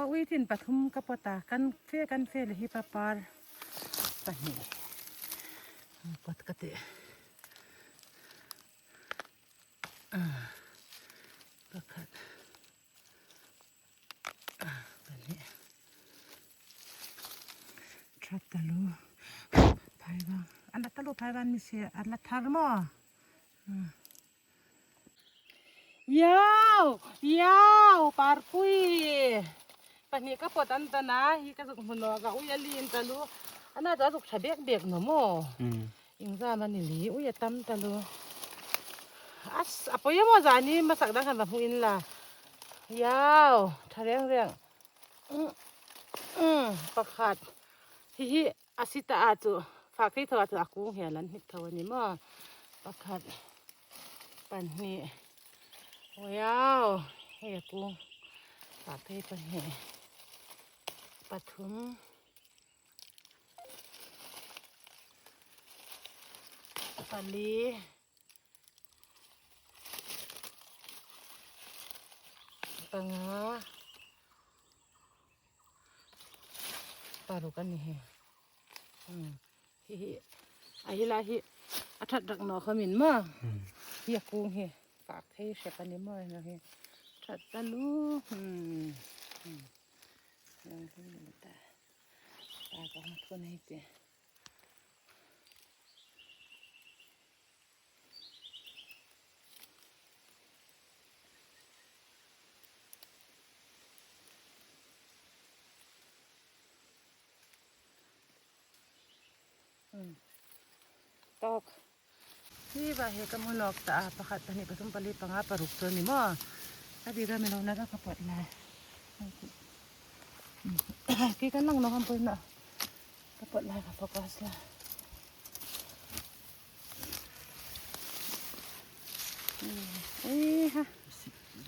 Pa uitin pathum ka pawt a, kan fe kan fe leh hi papar pahnih pawt ka tih. Pakhat pahnih that ta lu phai vang a la ta lu phai vang ni si a la thar maw. Iau! Iau! Parpui! Pahnih ka pawt an tan a, hi ka zuk hmun awk a, ui a lin ta lu. A na chu a zuk tha bek bek no maw? Engzam a ni li, ui a tam ta lu. A a pawi emaw zan hi hmasak dang han va hmuh in la. Iau! Tha reng reng. Umm pakhat. Hi hi A si ta ah cu fakthei tho ah cu a kung he lan hnik tho a ni maw? Pakhat, pahnih, wow, hei a kung fakthei pahnih, pathum, pali, panga. Paruk a ni hi hi hi a hi lai hi a that rak nawh kha min maw hi a kung hi fak thei hrep a ni maw hei hi that ta lu ta ta ka thun hei te. Tawk. Hi va he ka hmu lawk ta a, pakhat pahnih pathum pali panga paruk chu a ni maw? A bik a mi lo na ka pawt lai. Khi kan lang lo khan pawimawh ka pawt lai ka focus la. Ei ha.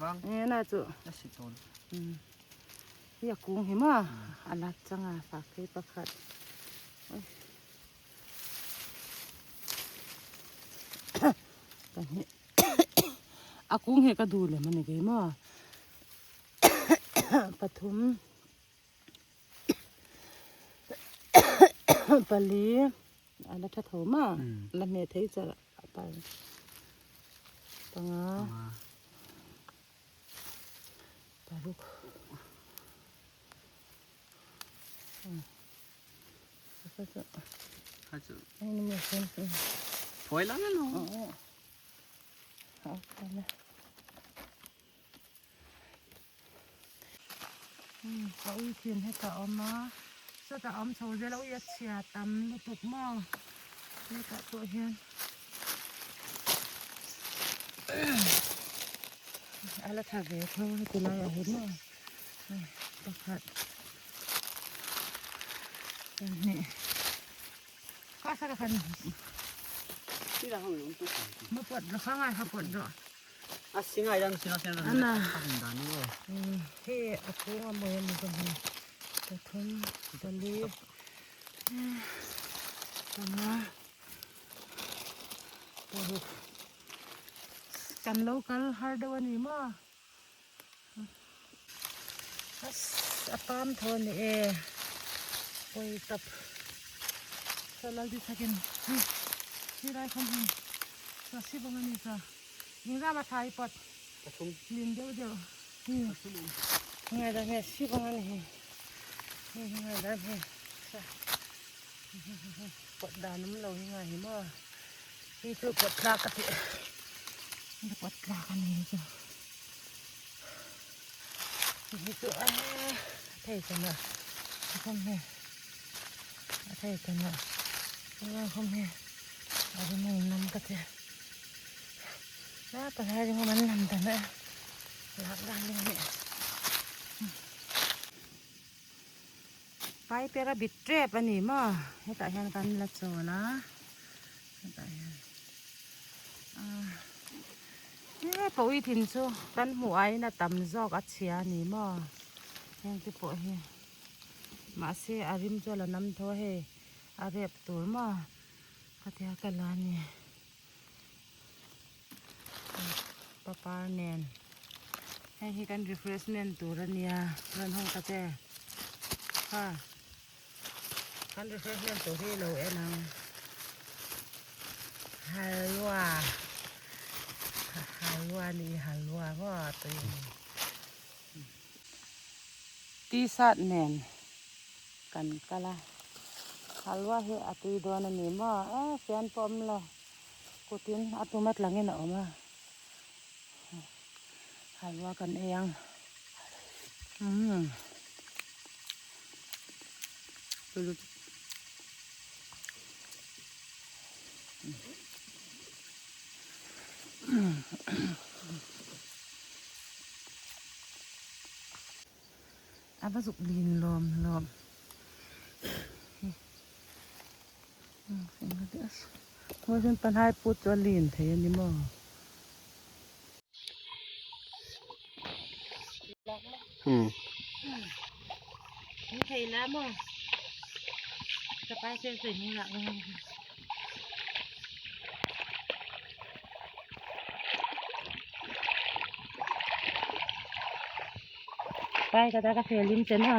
Vang. Nge na chu. A si tawn. Hi a kung hi maw? A lat changa fak phei pakhat. Pahnih. A kung hi ka duh lem a ni kei maw? Pathum. Pali. A la tha tho ma la hmeh thei char a par panga paruk Phuai la no. Ka ui thin hi ka awm a, sawtah awm chho zel a ui a chhia tam lutuk maw hetah pawh hian a la tha ve tho heti laiah hi maw pakhat pahnih kha sara khan ma pawt rawh kha ngai kha pawt rawh. A singai dan sina sina dan Ana. dan ni o. Hei a kung a mawi a ni ka hmu. Pathum, pali, panga, paruk. Kan lo kal har deuh a ni maw? As a pam tho a ni e. Pawi tawp. Saw lal ti thakin hi hi lai khawm hi saw si bawng a ni saw. Engzam a thlai pawt lin deuh deuh hi ngaidam hi a si bawng a ni hi hei hi ngaidam hi saw pawt dan awm lo hi ngai hi maw hi chu pawt tlak ka tih pawt tlak a ni hi chu hi chu a thei chana a khawm hi a thei chana a khawm hi a rimawm lam ka ti. Na palai ringawm an lam dan a lak dan ding hi pai pera bit tep a ni maw hetah hian kan la chawl a hetah hian he pawi thin chu kan hmuh aiin a tam zawk a chhia a ni maw heng te pawh hi mahse a rim chu a la nam tho a hei a rep tur maw khatia ka la a ni. Papar nen Hei hi kan refreshment tur a nia rawn hawng ta che ha kan refreshment tur hi lo en ang halwa halwa ni halwa maw tui a ni t-shirt nen kan kal a halwa hi a tui dawn a ni maw e fian pawh awm lo kutin a tum a tlangin a awm a. Halwa kan ei ang umm a va zuk lin lawm lawm. Hmuh panhai put chu a lin thei a ni maw? Thei la maw? Ka pai sen sawi hming lah Pai ka ta ka felim chen a.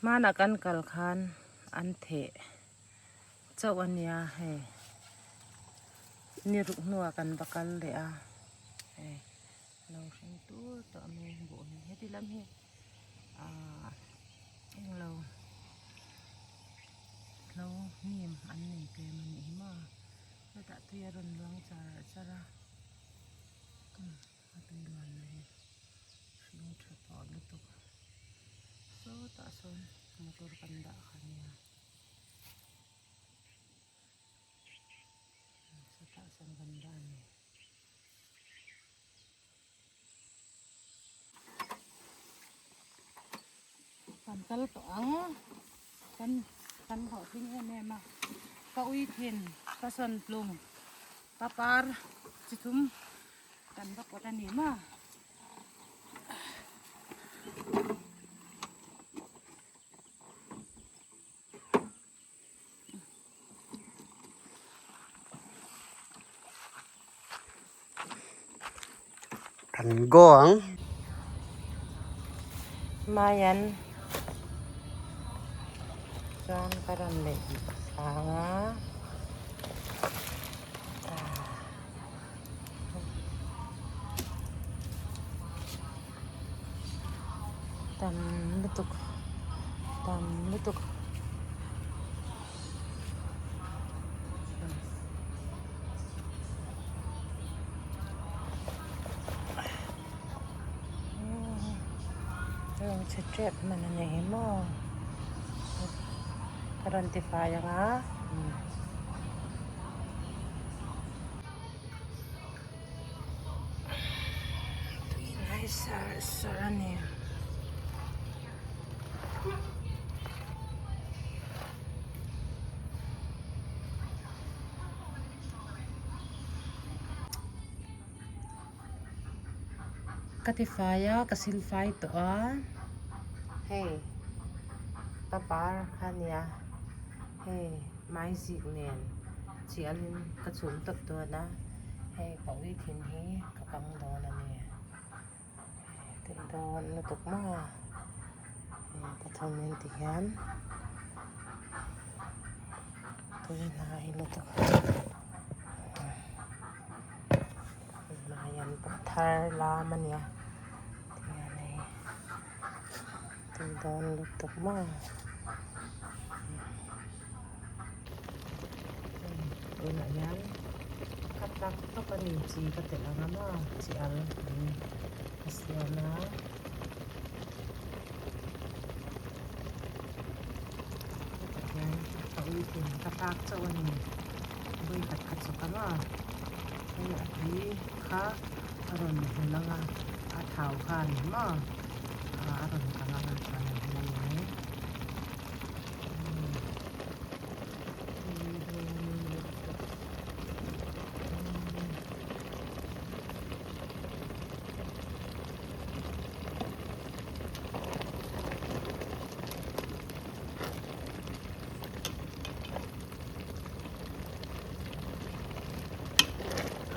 Hmanah kan kal khan an theh chauh a nia hei ni ruk hnuah kan va kal leh a hei lo hring tur tawh a mai buh hi heti lam hi ahh englo hlo hnim an nei tlem a nih hi maw hetah tui a rawn luang char char a a tui luan na hi hring tha tawh lutuk sawtah sawn motor kan dah kha nia. Sawtah sawn kan dah a ni. Kan kal tawh ang kan kan hlawhtling em em a ka ui thin ka sawn tlung ka par chi thum kan va pawt a ni maw. Kan go ang. Mayan chuan ka rawn leh ang a. Tam lutuk tam lutuk. Rawn chhe tep hman a ni hi maw ka rawn ti fai ang a. Tui ngai sar sar a ni. Ka ti fai a ka sil fai tawh a hei papar kha a nia hei mai zik nen chialin ka chhum tawp dawn a hei ka ui thin hi ka kang dawn a ni tih dawn lutuk maw hei pathum in ti hian tui hnai lutuk. Hmai an pawh thar lam a nia tihian hei tui dawn lutuk maw tunah hian. Ka tlak tawp a ni chi ka telh ang a maw chi al ka siam a. Hetah hian ka uitin ka tlak chauh a ni vawikhat ka chawk a maw hei a tui kha a rawn hul ang a a thau khan maw a rawn kang ang a chuan a hul a ni mai.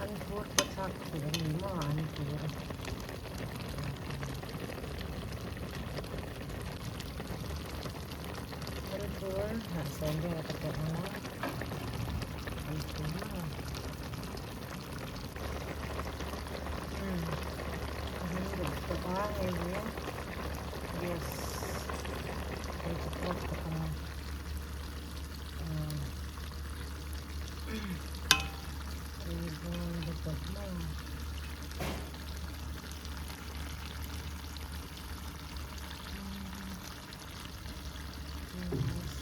An phur ka thlak theih a ni maw an phur. An phur hnah sawm vel ka telh ang a, an phur maw. Umm a hming deuh tawh a hei hi gas hei chu tawk tak ang a ei dawn lutuk maw.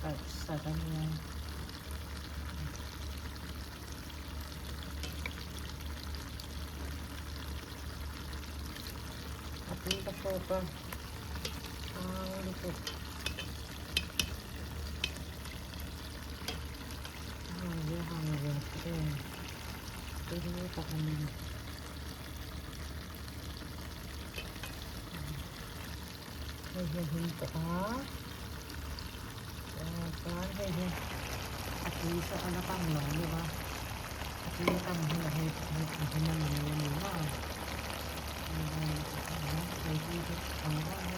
Sarh sarh a nia. A tui ka fawp a ang lutuk a hang ve a hang ve em tui hi tak a ni. Hei hi a hlim tawh a chuan hei hi a tui saw a la kang lo deuh a a tui a kang hunah hei hei a hlim a ni mai a ni maw hei tui te ang reuh.